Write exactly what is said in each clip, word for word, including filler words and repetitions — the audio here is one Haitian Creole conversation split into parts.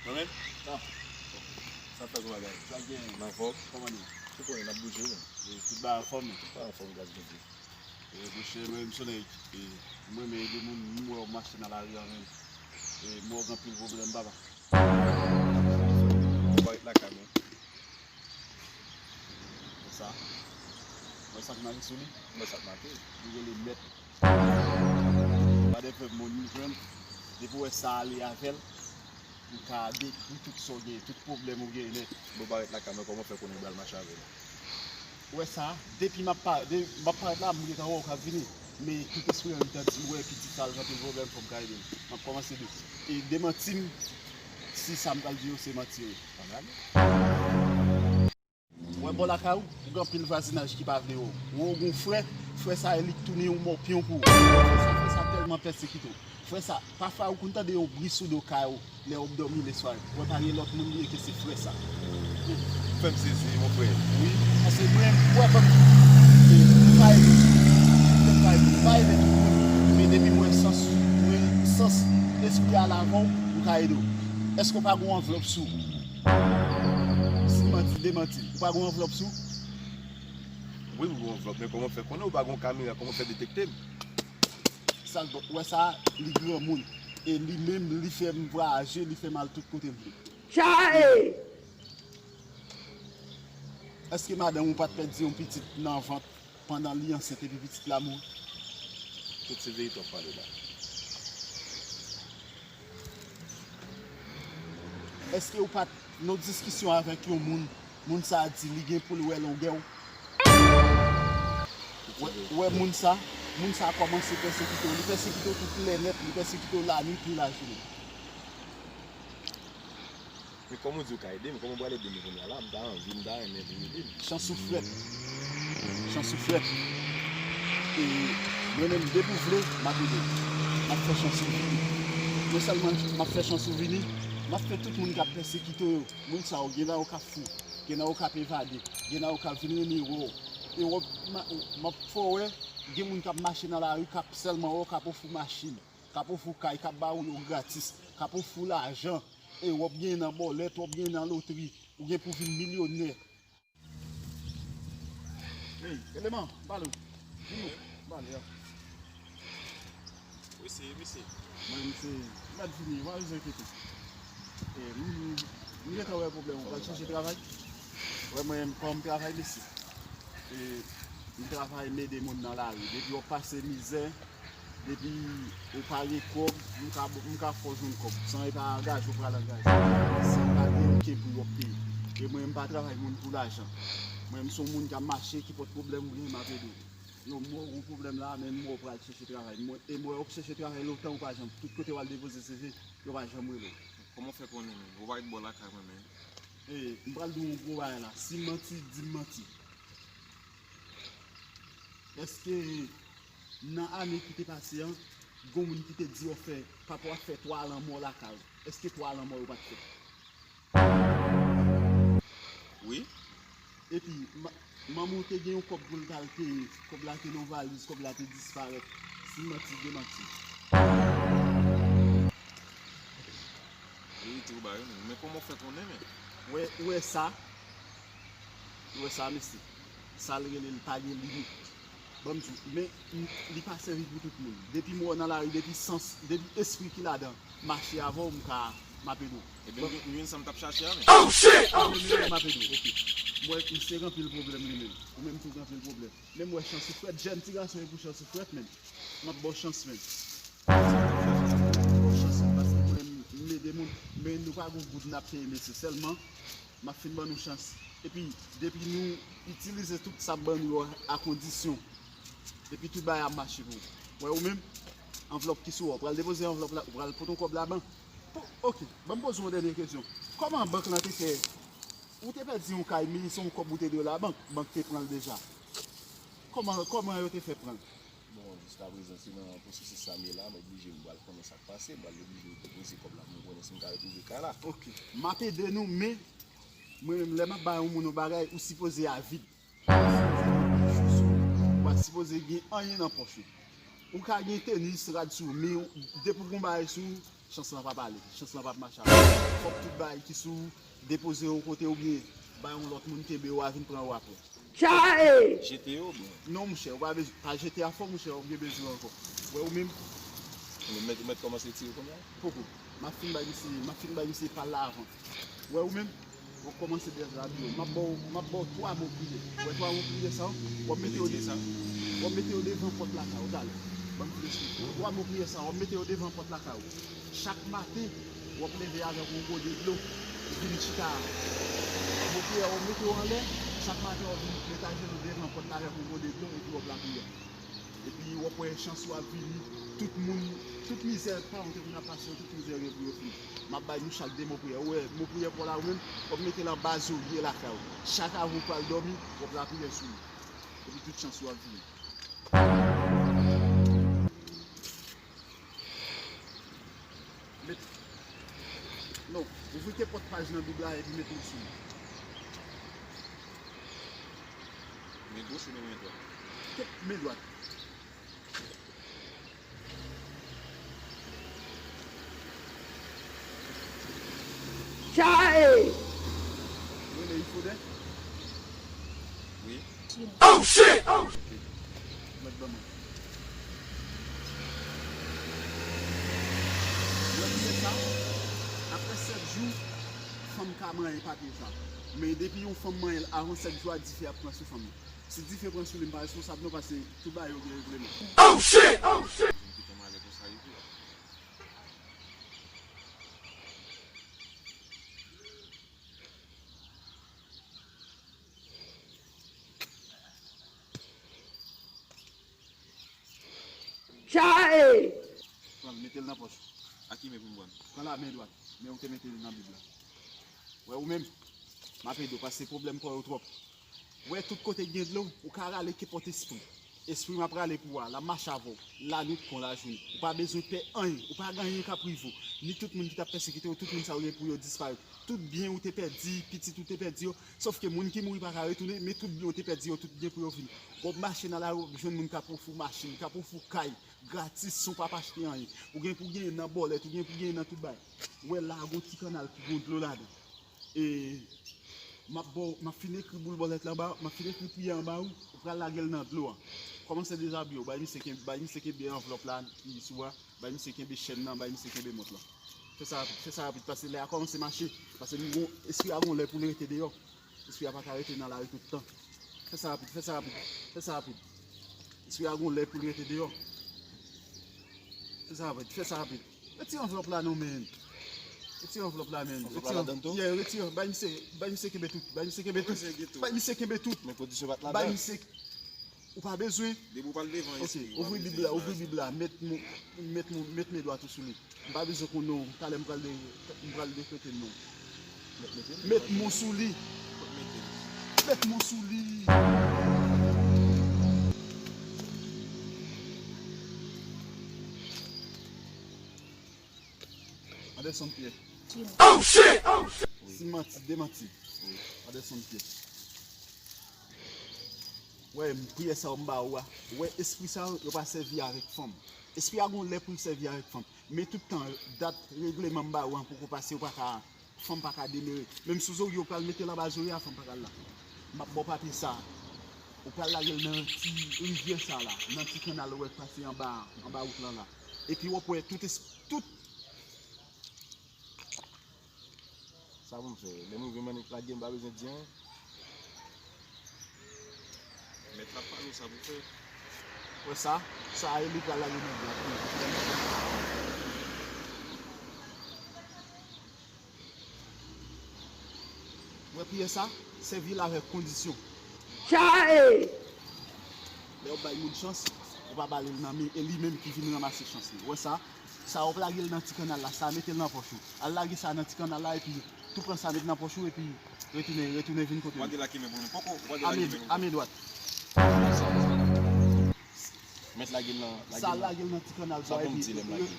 Mwen menm? Ah. Sa fè gwo bagay. Sa gen? Nan fòm? Kòman nou? Ou konnen n ap bouje wi. E tout bagay anfòm? Tout bagay anfòm, gras Bondye. E monchè, mwen menm, Sonèy, e mwen menm ede moun, m wè w mache nan lari a menm. E m wè w gen anpil pwoblèm, papa. Ou pa ret lakay mwen. Wè sa? Wè sa k make sou li? Wè sa k make? Li rele mèt. Pa de fè moun jwenn. Depi w wè sa ale avè l, ou ka detwi tout sa w genyen, tout pwoblèm ou genyen nèt. Bon, parèt lakay mwen, kòman w fè konnen w pral mache avè l? Ou wè sa? Depi m ap pa-, de, m ap parèt la, m gentan wè w k ap vini. Men tout espri an li ta di, m wè pitit sa l gen anpil pwoblèm, fò m ka ede l. M ap kòmanse de, e demanti m si sa m pral di yo se manti wi. Ann ale. Ou wè bò lakay ou, ou gen anpil vwazinaj ki pa vle wè w. Ou wè w gen yon frè, frè sa e li k tounen yon mòpyon pou ou. Frè sa, frè sa tèlman pèsekite w. Frè sa, pafwa ou konn tande yon bri sou do kay ou lè w ap dòmi leswa. Ou wè pa gen lòt moun li ye ke se frè sa. Fè m sezi, mon frè. Wi, paske mwen, ou wè, ban m, m pa ede tout moun. M pa ede, m pa ede tout moun. Men depi m wè sans, m wè sans espri a l avè w, m ka ede w. Èske w pa gen yon anvlòp sou ou? Si m manti, demanti. Ou pa gen yon anvlòp sou ou? Wi, m gen yon anvlòp, men kòman w fè konnen w pa gen yon kamera, kòman w fè detekte m? Sa l bon, ou wè sa, li granmoun. E li menm, li fè m vwayaje, li fè m al tout kote m vle. Chae! Èske madanm ou pa t pèdi yon pitit nan vant pandan li ansent epi pitit la mouri? Tout se verite w ap pale la. Èske ou pa t nan diskisyon avèk yon moun, moun sa a di li gen pou l wè longè w? Wè, wè moun sa, moun sa kòmanse pèsekite w. Li pèsekite w tout lè nèt, li pèsekite w lannuit ni lajounen. Men kòman w di w ka ede m? Kòman w pral ede m kounye a la? M ta anvi, m ta renmen pou w ede m. Chans ou frèt. Chans ou frèt. E mwen menm, depi w vle, m ap ede w. M ap fè chans ou vini. Non sèlman m ap fè chans ou vini, m ap fè tout moun k ap pèsekite w yo, moun sa yo, gen nan yo k ap fou, gen nan yo k ap evade, gen nan yo k ap vin renmen wè w. E w ap, m a-, m ap fè w wè, gen moun k ap mache nan lari, k ap sèlman wè w, k ap ofri w machin, k ap ofri w kay, k ap ba w yo gratis, k ap ofri w lajan. E w ap genyen nan bòlèt, w ap genyen nan lotri, ou gen pou vin milyonè. Hey, eleman, m pale w. Vini, m pale a. Wi, se misye. Mwen, misye, m mèt vini, w pa bezwen enkyete. E, m, m gentan wè pwoblèm ou, w pral chèche travay. Wè, mwen, kòm m travay, mesye. E, m travay, m ede moun nan lari. Depi w ap pase mizè, depi ou pa gen kòb, m ka, m ka fè w jwenn kòb. San e pa angaje ou pral angaje. San pa gen okenn pri w ap peye. E mwen, m pa travay moun pou lajan. Mwen, m se yon moun k ap mache, ki pòt pwoblèm ou gen, m ap ede w. Yo, m wè w gen pwoblèm la, men m wè w pral chèche travay. Mwen, e m wè w ap chèche travay lontan, ou pa janm, tout kote w al depoze C V, yo pa janm rele w. Kòman w fè konnen menm? Ou pa ret bò lakay mwen menm. E, m pral di w yon gwo bagay la. Si m manti, di m manti. Èske nan ane ki te pase an, gon moun ki te di w fè, papa w ap fè twa lanmò lakay ou? Èske twa lanmò yo pa t fèt? Wi. Epi, ma-, manman w te gen yon kòb pou l t al peye. Kòb la te nan valiz, kòb la te disparèt. Si m manti, demanti. Verite ou ba yo, men kòman w fè konnen, men? Ou wè, ou wè sa? Ou wè sa, mesye? Sa l rele l pa gen limit. Ban m di w, men m, li pa sèvi pou tout moun. Depi m wè w nan lari, depi sans, depi espri ki ladan mache avè w, m ka, m ap ede w. Ebyen, m jwenn sa m t ap chache a, men. Oh, shit! Oh, shit! M ap ede w, oke. M wè misye gen anpil pwoblèm li menm. Ou menm tou gen anpil pwoblèm. Men m wè chans ou frèt, jèn ti gason e pou chans ou frèt, men. M ap ba w chans, men. M ap ba w chans, men, paske mwen, m ede moun. Men nou pa gen goud n ap peye, mesye, sèlman. M ap fin ban nou chans. Epi, depi nou itilize tout sa m ban nou yo a kondisyon, epi tout bagay ap mache pou ou. Wè ou menm, anvlòp ki sou ou, ou pral depoze anvlòp la, ou pral pote yon kòb labank. Po-, oke, ban m poze w yon dènye kesyon. Kòman bank lan te fè, ou te pèdi yon kay, men se yon kòb ou te dwe labank, bank te pran l deja. Kòman, kòman yo te fè pran l? Bon, jiskaprezan, se nan pwosesis sa m ye la, m oblije, m pral konnen sa k pase, m pral oblije depoze kòb la pou m konnen si m ka retwouve kay la. Oke. M ap ede nou, men mwen menm, lè m ap bay yon moun yon bagay, ou sipoze avid. Ou pa sipoze gen anyen nan pòch ou. Ou ka gen tenis, rad sou ou, men depi w gen yon bagay sou ou, Chans lan p ap ale, chans lan p ap mache avè w. Fòk tout bagay ki sou ou depoze yo kote oubyen bay yon lòt moun kenbe yo a vin pran yo apre. Tchae! Jete yo, bon. Non, monchè, ou pa bezwen, pa jete afè w, monchè, ou gen bezwen ankò. Wè, ou menm. Ou mèt, ou mèt kòmanse tire kounye a? Poko. M ap fin bay misye, m ap fin bay misye pal la avan. Wè, ou menm. W ap kòmanse dezabiye w. M ap ba w, m ap ba w twa mo priyè. Ou wè twa mo priyè sa yo? W ap mete yo de-, w ap mete yo devan pòt lakay ou, talè. Ban m fin esplike w. Twa mo priyè sa yo, w ap mete yo devan pòt lakay ou. Chak maten, w ap leve avèk yon gode dlo, vin chita. Mo priyè, w ap mete yo anlè, chak maten, w ap vin met ajenou devan pòt la avèk yon gode dlo, epi w ap lapriyè. Epi w ap wè chans ou ap vini. Tout moun, tout mizè paran w te konn ap pase yo, tout mizè yo gen pou yo fini. M ap bay nou chak de mo priyè. Ou wè, mo priyè pa w la, ou menm, w ap mete l anba zòrye lakay ou. Chak avè w pral dòmi, w ap lapriyè sou li. Epi tout chans ou ap vini. Met, non, ouvri ke pòt paj nan Bib la epi met men sou li. Men goch oubyen men dwat? Ke men dwat. Tchae! Rele Ifodè? Wi. Oh shit! Oh! Mèt ban mwen. Wè, kounye sa, apre sèt jou, fanm ka manyen papye sa. Men depi yon fanm manyen l avan sèt jou a, dife ap pran sou fanm nan. Si dife pran sou li, m pa responsab non, paske tout bagay yo gen regleman. Oh shit! Oh shit! Ki tan malè konsa rive a? Tchae! Pran l, mete l nan pòch ou. A ki men pou m pran l? Pran la men dwat, men ou te mete l nan Bib la. Wè ou menm, m ap ede w, paske pwoblèm pa w yo twòp. Wè tout kote k gen dlo, ou ka rale kenpòt espri. Espri m ap rale pou ou a, l ap mache avè w, lannuit kon lajounen. Ou pa bezwen pè anyen, ou pa gen anyen k ap rive w. Ni tout moun ki t ap pèsekite w, tout moun sa yo gen pou yo disparèt. Tout byen ou te pèdi, pitit ou te pèdi yo, sòf ke moun ki mouri pa ka retounen, men tout byen ou te pèdi yo, tout gen pou yo vini. W ap mache nan lari, w ap jwenn moun k ap ofri w machin, k ap ofri w kay, gratis, san w p ap achte anyen. Ou gen pou genyen nan bòlèt, ou gen pou genyen nan tout bagay. Ou wè la, gon ti kannal ki gon dlo ladan. E, m ap ba w, m ap fin ekri boul bòlèt la anba, m ap fin ekri priyè anba ou, ou pral lage l nan dlo a. Kòmanse dezabiye w, bay misye kenbe, bay misye kenbe anvlòp la ki sou a, bay misye kenbe chèn nan, bay misye kenbe mont lan. Fè sa rapid, fè sa rapid, paske lè a kòmanse mache, paske nou gon, espri a gon lè pou l rete deyò. Espri a pa ka rete nan lari tout tan. Fè sa rapid, fè sa rapid, fè sa rapid. Espri a gon lè pou l rete deyò. Fè sa rapid, fè sa rapid. Retire anvlòp la non, men. Retire anvlòp la, men. Anvlòp la ladan tou? Yeah, retire. Bay misye, bay misye kenbe tout. Bay misye kenbe tout. Bay misye kenbe tout. Men kondisyon pa t ladan. Bay misye. Ou pa bezwen. Depi w pral devan espri, ou pa bezwen imaj. Ok, ouvri Bib la, ouvri Bib la. Met mo, met mo, met men dwat ou sou li. M pa bezwen konnen w. Talè m pral de, m pral dekrete non. Met, met, met. Met mo sou li. Kot mete l? Met mo sou li. Anderson Pierre. Oh shit! Oh shit! Wi. Si m manti, demanti m. Wi. Anderson Pierre. Wè, m priyè sa yo m ba ou a. Wè, espri sa yo, yo pa sèvi avèk fanm. Espri a gon lè pou l sèvi avèk fanm. Men tout tan, dat regleman m ba ou an poko pase, ou pa ka, fanm pa ka demere. Menm sou zòrye, ou pral mete l anba zòrye a, fanm pa ka al la. M ap ba w papye sa. Ou pral lage l nan ti rivyè sa la, nan ti kannal ou wè k pase anba, anba wout lan la. Epi w ap wè tout es-, tout Sa pou m fè? Lè m rive m annik lage, m pa bezwen di anyen. Mèt la pale w sa pou fè. Wè sa? Sa e li pral lage nan dlo. Wè priyè sa? Sèvi l avèk kondisyon. Tchae! Lè w bay moun chans, ou pa ba li l nan men, e li menm ki vin ranmase chans li. Wè sa? Sa w ap lage l nan ti kannal la, sa mete l nan pòch ou. Al lage sa nan ti kannal la epi tou pran sa met nan pòch ou epi retounen, retounen vin kote nou. Wage la ki men pou nou. Poko, wage la ki men pou nou. Ame dwat. Mèt lage l nan, lage l nan. Sa lage l nan ti kannal sa epi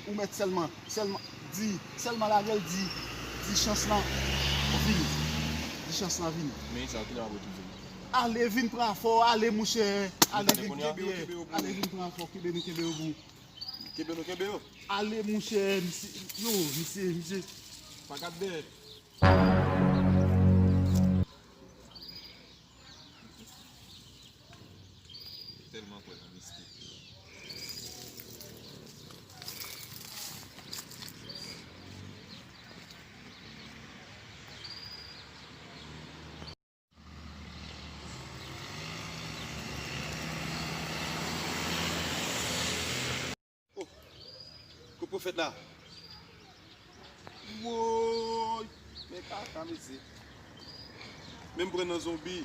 ou mèt sèlman, sèlman di, sèlman lage l di, di chans lan vini. Di chans lan vini. Men sa, kilè m ap retounen? Ale vin pran afè w, ale monchè. Ale vin kenbe, ale vin pran afè w, kenbe nou, kenbe yo pou. Kenbe nou, kenbe yo. Ale, monchè, misye, yo, misye, misye. Pa gad dèyè. Tèlman kwè nan mistik. Oh, kot pwofèt la? Woy! Men kaka, mesye. Menm pran nan zonbi.